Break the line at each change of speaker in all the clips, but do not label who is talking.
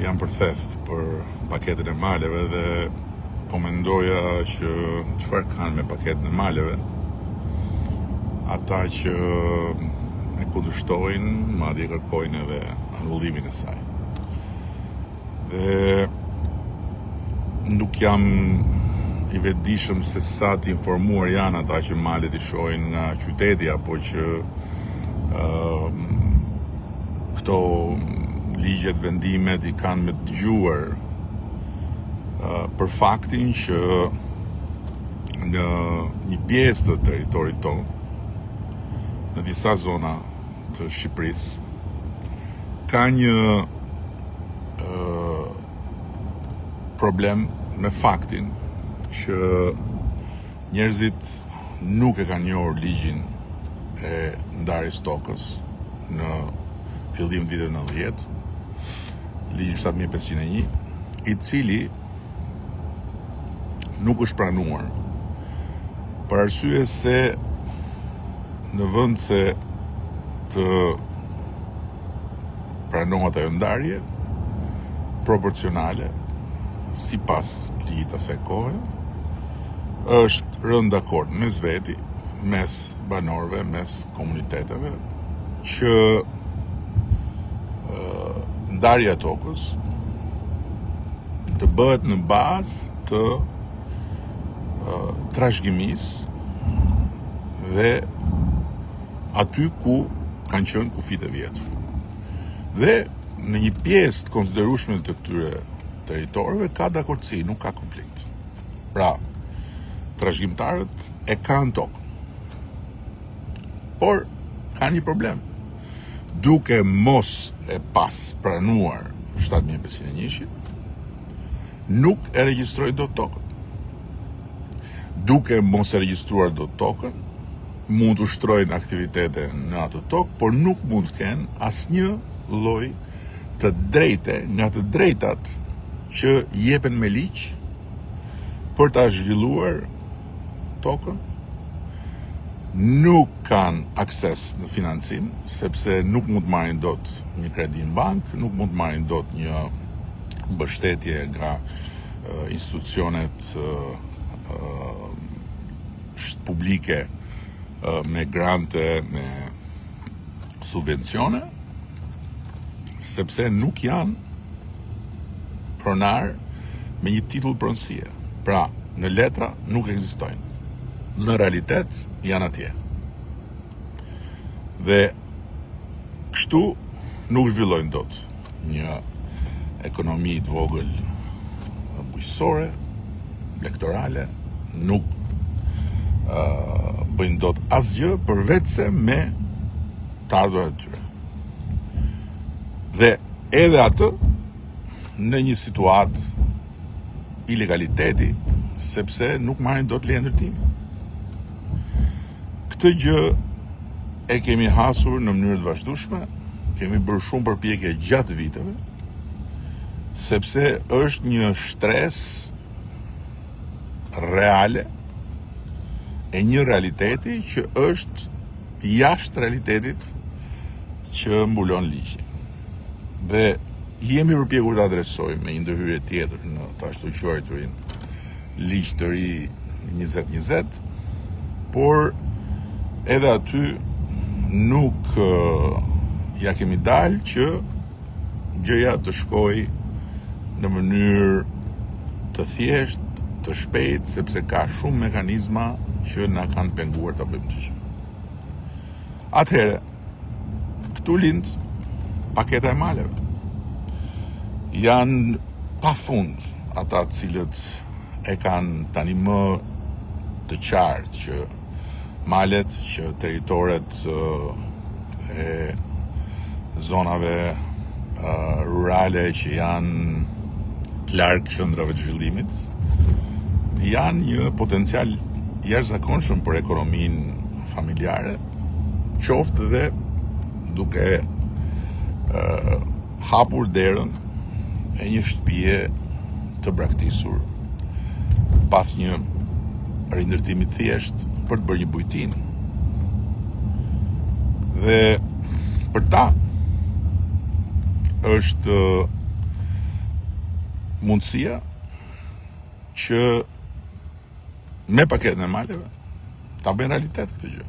Jam përtheth për paketën e maleve dhe po mendoja që çfarë kanë me paketën e maleve. Ata që e kundërshtojnë, madje kërkojnë edhe anullimin e saj. Dhe nuk jam i vetëdijshëm se sa të informuar janë ata që malet i shohin nga qyteti apo që uh, këto ligjet, vendimet i kanë me dëgjuar uh, për faktin që në një pjesë të territorit tonë, në disa zona të Shqipërisë, ka një problem me faktin që njerëzit nuk e kanë njohur ligjin e ndarjes tokës në fillim të viteve 90, ligjin 7501, i cili nuk është pranuar për arsye se në vend se të pranohet ajo ndarje proporcionale sipas ligjit të asaj kohe, është rënë dakord mes veti, mes banorëve, mes komuniteteve, që ndarja e tokës të bëhet në bazë të trashëgimisë dhe aty ku kanë qenë kufijtë e vjetër. Dhe në një pjesë të konsiderueshme të këtyre territoreve ka dakordësi, nuk ka konflikt. Pra, trashëgimtarët e kanë tokën. Por kanë një problem. Duke mos e pas pranuar 7501-shin, nuk e regjistrojnë dot tokën. Duke mos e regjistruar dot tokën, mund të ushtrojnë aktivitete në atë tokë, por nuk mund të kenë asnjë lloj të drejte nga të drejtat që jepen me ligj për ta zhvilluar tokën, nuk kanë akses në financim, sepse nuk mund të marrin dot një kredi në bankë, nuk mund të marrin dot një mbështetje nga institucionet publike me grante, me subvencione, sepse nuk janë pronarë me një titull pronësie. Pra, në letra nuk ekzistojnë. Në realitet janë atje. Dhe kështu nuk zhvillojnë dot një ekonomi të vogël bujqësore, blegtorale, nuk uh, bëjnë dot asgjë përveçse me të ardhurat e tyre. Dhe edhe atë në një situatë ilegaliteti, sepse nuk marrin dot leje ndërtimi. Këtë gjë e kemi hasur në mënyrë të vazhdueshme, kemi bërë shumë përpjekje gjatë viteve, sepse është një shtresë reale e një realiteti që është jashtë realitetit që mbulon ligji. Dhe jemi përpjekur të adresojmë me një ndërhyrje tjetër në të ashtuquajturin ligj të ri 2020, por edhe aty nuk ia kemi dalë që gjëja të shkojë në mënyrë të thjeshtë, të shpejtë, sepse ka shumë mekanizma që na kanë penguar ta bëjmë këtë gjë. Atëherë, këtu lind paketa e maleve. Janë pa fund ata të cilët e kanë tani më të qartë që malet, që territoret e zonave rurale që janë larg qendrave të zhvillimit, janë një potencial i jashtëzakonshëm për ekonominë familjare, qoftë dhe duke uh, hapur derën e një shtëpie të braktisur pas një rindërtimi të thjeshtë për të bërë një bujtinë. Dhe për ta është. mundësia që me paketën e maleve ta bëjnë realitet këtë gjë.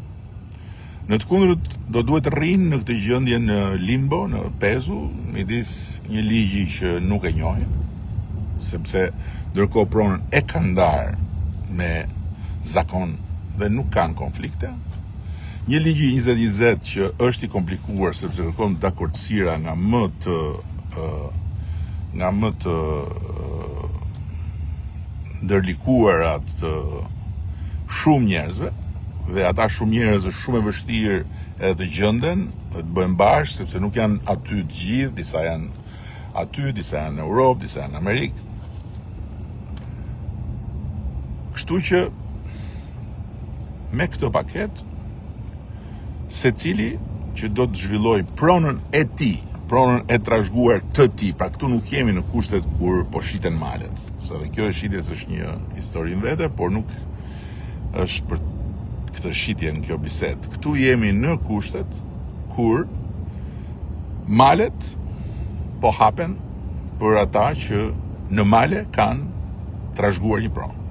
Në të kundërt do duhet të rrinë në këtë gjendje në limbo, në pezull, midis një ligji që nuk e njohin, sepse ndërkohë pronën e kanë ndarë me zakon dhe nuk kanë konflikte. Një ligji 2020 që është i komplikuar sepse kërkon dakordësira nga më të nga më të ndërlikuarat të shumë njerëzve dhe ata shumë njerëz është shumë e vështirë edhe të gjenden dhe të bëhen bashkë sepse nuk janë aty të gjithë, disa janë aty, disa janë në Europë, disa janë në Amerikë. Kështu që me këtë paketë secili që do të zhvillojë pronën e tij, pronën e trashëguar të tij, pra këtu nuk jemi në kushtet kur po shiten malet, se dhe kjo e shitjes është një histori në vete, por nuk është për këtë shitjen kjo bisedë. Këtu jemi në kushtet kur malet po hapen për ata që në male kanë trashëguar një pronë.